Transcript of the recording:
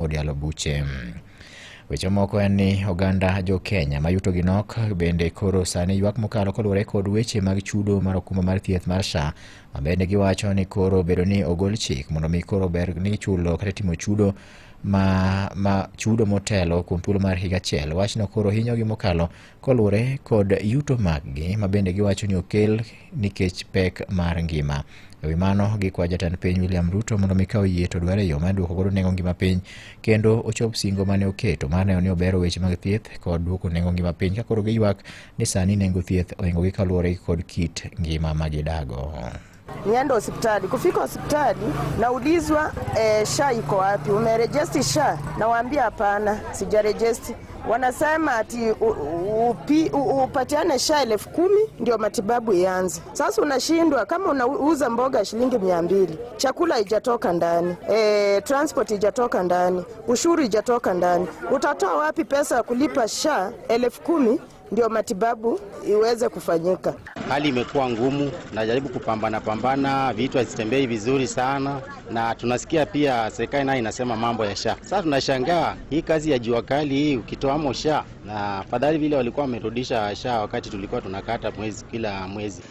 Od yalo buche. Weche moko en ni oganda jo Kenya ma yuto gi nok bende koro sani ywak mokalo koluwore kod weche mag chudo mar okumba mar thieth mar SHA ma bende giwacho ni koro bedo ni ogol chik mondo mi koro ber ni chulo kata timo chudo ma chudo motelo kuom thuolo mar higa achiel. Wachno koro hinyogi mokalo koluwore kod yuto maggi ma bende giwacho ni okel nikech pek mar ngima. E wi mano, gikwa jatend piny William Ruto mondo mi ka oyie to dware yo mar duoko godo nengo ngima piny kendo ochop singo mane oketo mar neno ni obero weche mag thieth kod duoko nengo ngima piny ka koro giywak ni sani nengo thieth ohingogi kaluwore kod kit ngima ma gidago. Nienda hospitali. Kufika hospitali naulizwa, SHA iko wapi? Umeregister SHA? Nawaambia hapana, sijaregister. Wanasema ati upatiane SHA 10,000 ndio matibabu ianze. Sasa unashindwa kama unauza mboga shilingi 200, chakula haijatoka ndani, transport haijatoka ndani, ushuru haijatoka ndani. Utatoa wapi pesa ya kulipa SHA 10,000 ndio matibabu iweze kufanyika? Hali imekuwa ngumu, najaribu kupambana pambana, vitu hazitembei vizuri sana, na tunasikia pia serikali nayo inasema mambo ya SHA. Sasa tunashangaa hii kazi ya jua kali hii ukitoa SHA, na afadhali vile walikuwa wamerudisha SHA wakati tulikuwa tunakata mwezi kila mwezi.